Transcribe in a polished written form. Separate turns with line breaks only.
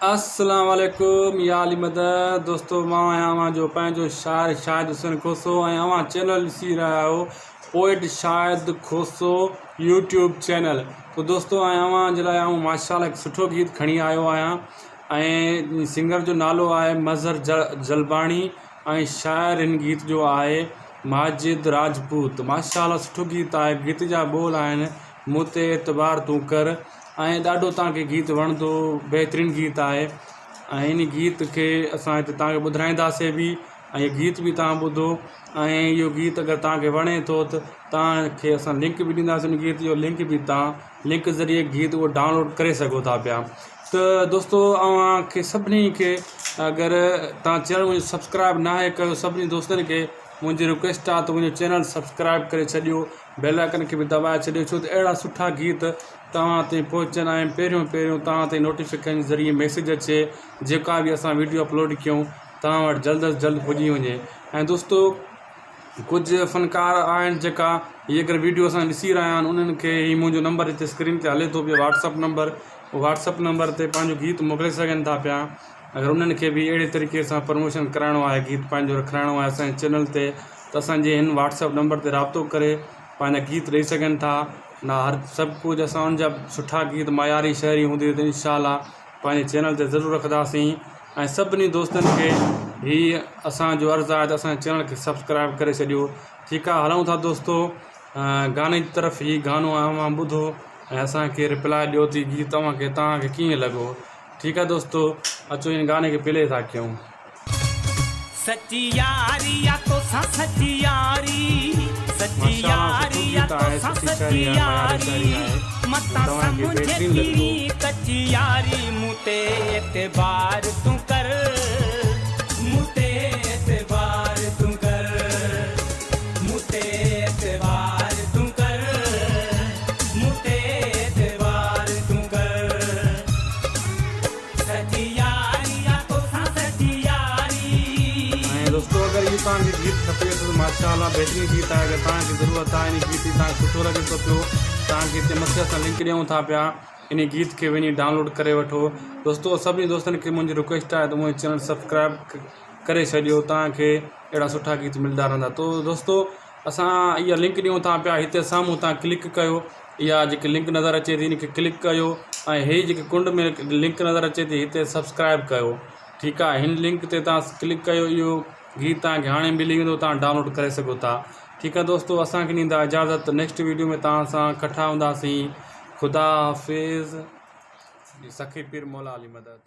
السلام عليڪم يا علي مدد دوستو مان آهيان اوهان جو پنهنجو شاعر شاهد حسين کوسو ۽ اوهان چينل ڏسي رهيا آهيو poet Shahid Khoso YouTube channel تو دوستو ۽ اوهان جي لاء آئون ماشاءالله هڪ سٺو گيت کڻي آيو آهيان ۽ سنگر جو نالو آهي مظهر جلباڻي ۽ شاعر هن گيت جو آهي ماجد راجپوت ماشاءالله سٺو گيت آهي گيت جا ٻول آهن مون تي اعتبار تون ڪر ۽ ڏاڍو توهان کي گيت وڻندو بهترين گيت آهي ۽ ان گيت کي اسان هتي توهان کي ٻڌرائينداسي به ۽ گيت به توهان ٻڌو ۽ اهو گيت اگر توهان کي وڻي ٿو ته توهان کي اسان لنڪ به ڏينداسين ان گيت جو لنڪ به توهان لنڪ ذريعي گيت اهو ڊائونلوڊ ڪري سگهو ٿا پيا ته دوستو اوهان کي سڀني کي اگر توهان چينل منهنجو سبسڪرائب ناهي ڪيو سڀني دوستن کي منهنجي رڪويسٽ آهي ته منهنجو چينل سبسڪرائب ڪري ڇڏيو بيل آئيڪن کي به دٻائي ڇڏيو ڇو ته اهڙا سٺا گيت توهان تائين پهچن ۽ پهريون پهريون توهان تائين نوٽيفڪيشن ذريعي ميسيج اچي جيڪا به اسان ويڊيو اپلوڊ ڪيون توهان وٽ جلد از جلد پڄي وڃي ۽ دوستو ڪجهه فنڪار آهن جيڪا هي اگر ويڊيو اسان ڏسي رهيا آهن انهن کي هي منهنجو نمبر هتي اسڪرين تي هلي ٿو پيو واٽسپ نمبر واٽسپ نمبر تي پنهنجو گيت موڪلي سگهن ٿا پيا اگر انهن کي به اهڙي طريقي سان پروموشن ڪرائڻو آهي گيت پنهنجو رکرائڻو آهي اسان جي چينل تي ته اسان جي هن واٽس اپ نمبر تي رابطو ڪري پنهنجا گيت ڏئي سگهن ٿا نه هر سڀ ڪجهه اسان ان جا سٺا گيت معياري شاعري هوندي ته انشاء الله پنهنجي چينل تي ضرور رکنداسين ۽ سڀني دوستن کي هي اسان جو عرض آهي ته اسان جي چينل کي سبسڪرائب ڪري ڇڏيو ٺيڪ آهي هلون ٿا دوستو گاني جي طرف هي گانو اوهان ٻڌو ۽ اسان کي رپلائي ڏيو ته هي گيت اوهان کي توهان کي ڪيئن لڳو ٺيڪ آ دوستو اچو ان گاني کي پلي ٿا ڪيون.
سچي ياري آ توسان سچي ياري سچي
ماشاءالله سٺو
ياري آ
گيت آهي
توسان
سٺي
سچي
شاعري آهي معياري
ياري
شاعري آهي
متان
توهان کي
سمجهي
بهترين لڳندو.
ٿي ڪچي ياري مون تي اعتبار تون ڪر مون تي اعتبار تون ڪر مون تي اعتبار تون ڪر مون تي اعتبار تون ڪر سچي ياري آ توسان سچي ياري.
۽ دوستو اگر اهو توهان کي گيت کپي ٿو ته ماشاء الله بهترين گيت آهي اگر توهان کي ضرورت آهي ان گيت جي توهان کي سٺو لڳي ٿو پيو توهان کي هتي مٿي اسان لنڪ ڏيون ٿا پيا ان گيت کي وڃي ڊائونلوڊ ڪري وٺو دوستو سڀني دوستن کي منهنجي رڪويسٽ آهي ته منهنجو چينل سبسڪرائب ڪري ڇڏيو توهان کي اهڙا سٺا گيت ملدا رهندا تو دوستو اسان اها لنڪ ڏيون ٿا پيا هتي سامهون تان ڪلڪ ڪيو اها جيڪي لنڪ نظر اچي ٿي ان کي ڪلڪ ڪيو ۽ هي جيڪي ڪنڊ ۾ لنڪ نظر اچي ٿي هتي سبسڪرائب ڪيو ٺيڪ آهي هن لنڪ تي تان ڪلڪ ڪيو اهو گيت تان کي هاڻي ملي ويندو تان ڊائونلوڊ ڪري سگهو ٿا ٺيڪ آهي دوستو اسان کي ڏيندا اجازت نيڪسٽ ويڊيو ۾ تان سان ڪٺا هونداسين خدا حافظ سخي پير مولا علي مدد.